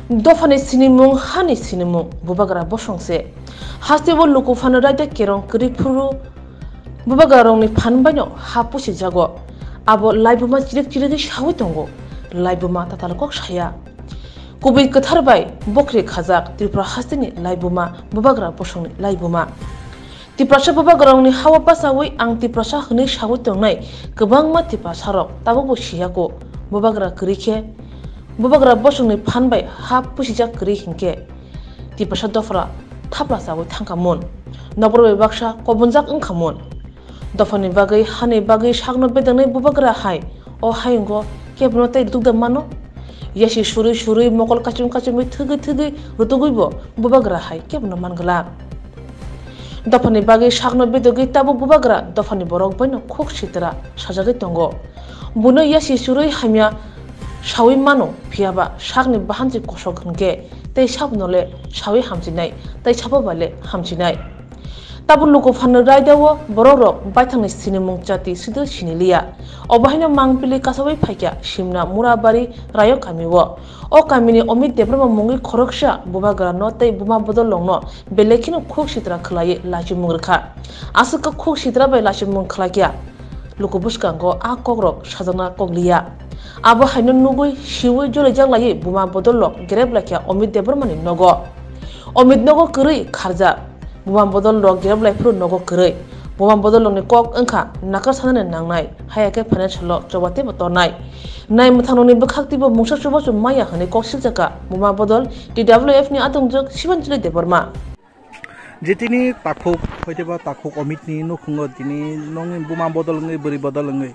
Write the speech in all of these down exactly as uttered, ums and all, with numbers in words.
Dophani sinimung, hani sinimung, bubagra bosong se. Hasteo luku phano raida kerong kwrwi phuru bubagra rokni phan baino ha pusi jago. Abo laibuma chirik chirigwi sawi tongo. Laibuma tatal kok saya. Kubui kwthar bai bokri khajak Tripura hasteni laibuma, bubagra bosongni laibuma. Tiprasa bubagrarokni hao pachaui ang Tiprasa hwnwi saui tongnai kwbangma Tiprasarok tabukbo siyako. Bubagra kwrwi khe bubagra bosongni phan bai ha pusijak kwrwi hinkhe Tiprasa dophra thapla chaui thangkha mun. Nokbar bai baksa kobonjak wngkha mun. Dophani bagwi, hani bagwi sakno bedengnai bubagra hai o hayungo kebono tei dukda mano? Yasi surui surui, mokol kachung kachungwi, thwgwi thwgwi, rutugwibo bubagra hai kebono man glak. Dophani bagwi sakno bedogwi tabuk bubagra dophani borok baino khuk sitra sajagwi tongo. Buino yasi surui hamya saui mano, phiyaba sakni bahanchi kosok hinkhe tei sabonole saui hamchinai, tei sabo baile hamchinai. Tabuk luku phano raida o borok rok baithangni sinimung chati sido siniliya. Obo haino mangpili kasaui phaikha Simna Murabari Rayok kami o. O kamini Omit Debbarma mungwi khoroksa bubagra no tei buma bodol rokno belai kheno khuk sitra khwlaiwi lachimung rwkha. Aswk khe khuk sitra bai lachimung khwlaikha. Luku bwskango a kokrok sajakna kok liya. Abo haino nugwi, siui, jolijak laiwi buma bodol rok gerep laikha Omit Debbarmani nogo. Omit nogo kwrwi kharjak. Buma bodol rok gerep lai phuru nogo kwrwi. Buma bodol rokni kok wngkha nakar sanani nangnai, haya khe financial o choba teibo tornai. Nai mwthang rokni bwkhak teibo mungsa chubachu maya hwnwi kok siljakha buma bodol T W F ni adongjwk Sibanjali Debbarma. Je tini takhuk, hoiteba takhuk Omitni nukhungo tini nongni buma bodol wngwi, bwrwi bodol wngwi.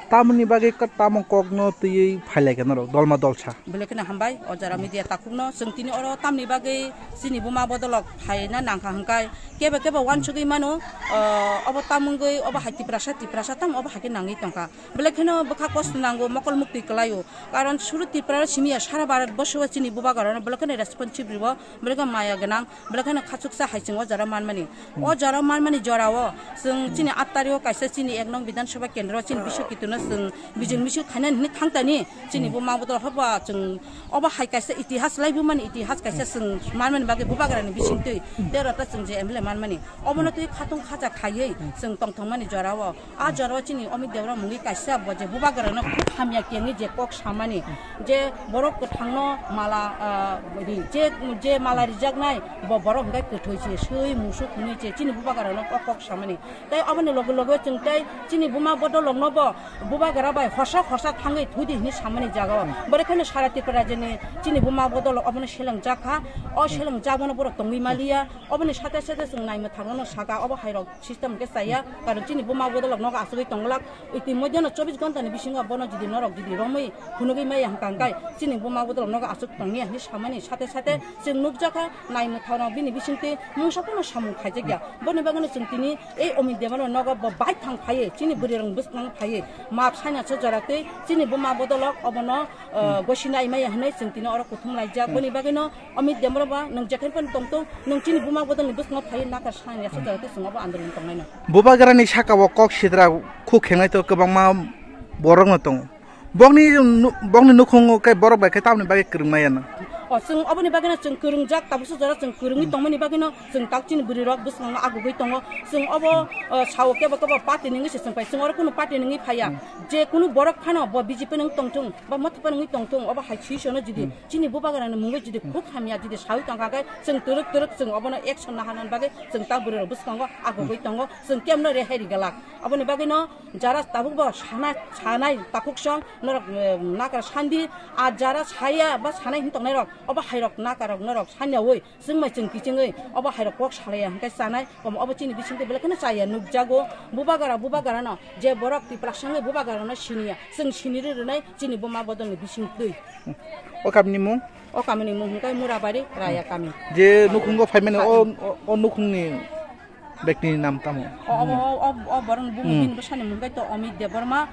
Tamoni bagwi ka-, tamo kokno twiwi phailai khe norok, dolma dolsa. Belai kheno hambai, o jora media takhukno. Chwng tini oro tamni bagwi chini buma bodolok phaina nangkha hwnkhe, kebo kebo uansugwi mano, o, obo tam wngwi, obo hai Tiprasa, Tiprasa tam, obo hai khe nangwi tongkha. Belai kheno bwkha kosto nango, mokol muktwi kwlaio. Karon suru Tripura simi ya, sara Bharat borsho chini bubagrano belai kheno responsive ribo, belai kheno maya gwnang, belai kheno khachuksa hai chwng o jora manmani. O jora manmani jorao chwng chini aat tarikh o kaisa chini ek nong Bidhan Sabha kendro chini bisok kituno chwng bijing misik khainani hwnwi thangtani chini buma bodol hoba chwng obo hai kaisa itihas laibumani itihas kaisa chwng manmani bagwi bubagrani bisingtwi tei rota chwng je M L A manmani obono twi khatung khacha khaiwi chwng tongthokmani jorao. A jorao chini Omit Debbarma mungwi kaisa bo je bubagrano khub hamya kengwi je kok samani, je borok kwthangno mala, ah, ri, je, je mala rijaknai bo borok hwnkhe kwthwi se, swi musuk hwnwi se chini bubagrano kok, kok samani. Tei oboni loge loge chwng tei chini buma bodolokno bo bubagra bai hosa hosa thangwi thudi hwnwi samani jagao. Borok kheno sara Tripura rajyoni chini buma bodolok obono selengjak kha. O selengjak bono borok tongwi maliya. Oboni sate sate chwng naimwthangno saka obo hairok system khe chaya, karon chini buma bodolok nogo asugwi tongglak. Itimodhyeno chobbish ghonta ni bisingo bono jodi norok jodi romwi phunugwi maya hwnkha hwnkhe chini buma bodolok nogo asuk tongya hinwi samani sate sate chwng nukjakha naimwthangno bini bisingtwi mungsa phano samung khaijakya. Boni bagwino chwng tini ei Omit Debbarma nogo bo baithang phaiwi chini bwrwirok bwskang phaiwi map saina se jora twi chini buma bodolok obono, uh, gosina imaya hinwi chwng tini oro kuthum laijak. Boni bagwino Omit Debbarma ba nwng jekhai phano tongtong, nwng chini buma bodolni bwskango phaiwi nakar sanani aswk jora tei chwng obo andolon tongnaino. Bubagrani sakao kok sidra khuk khengnai to kwbangma borokno tongo. Bokni nu-, bokni nukhungo khe borok bai khe tamoni bagwi kwrwngmaya nang. O, chwng oboni bagwino chwng kwrwngjak, tabuksa jora chwng kwrwngwi tongmani bagwino chwng tak chini bwrwirok bwskango agugwi tongo. Chwng obo, o, sao kebo kebo party nungwi se chwng phai, chwng oro kunu party nungwi phaiya. Je kunu borok phano bo B J P nung tongthung, ba motha phano nungwi tongthung, obo hai sui sono jodi chini bubagrani mungwi jodi khuk hamya jodi sawi tongkha khe, chwng twrwk twrwk chwng obono action naharnani bagwi chwng ta bwrwirok bwskango agugwi tongo, chwng kemno rehai rigalak. Aboni bagwino jara tabukbo sana, sanai takhuk song norok, eh, nakar sandi, a jara saya ba sanai hin tongnairok, obo hairok nakarok norok sanyaui chwngmai chwng kichingwi obo hairok kok salaiya hwnkhe chanai, omo obo chini bisingtwi belai kheno chaya nukjago. Bubagra, bubagrano je borok Tiprasangwi bubagrano siniya, chwng siniri rwnai chini buma bodolni bisingtwi. O kamini mung? O kamini mung hwnkhe Murabari Raya kami. Je nukhungo phaimani o, o, o nukhungni bektini nam tamo? O, o, o, o, o borokni bumung bini bwsani mung khe to Omit Debbarma.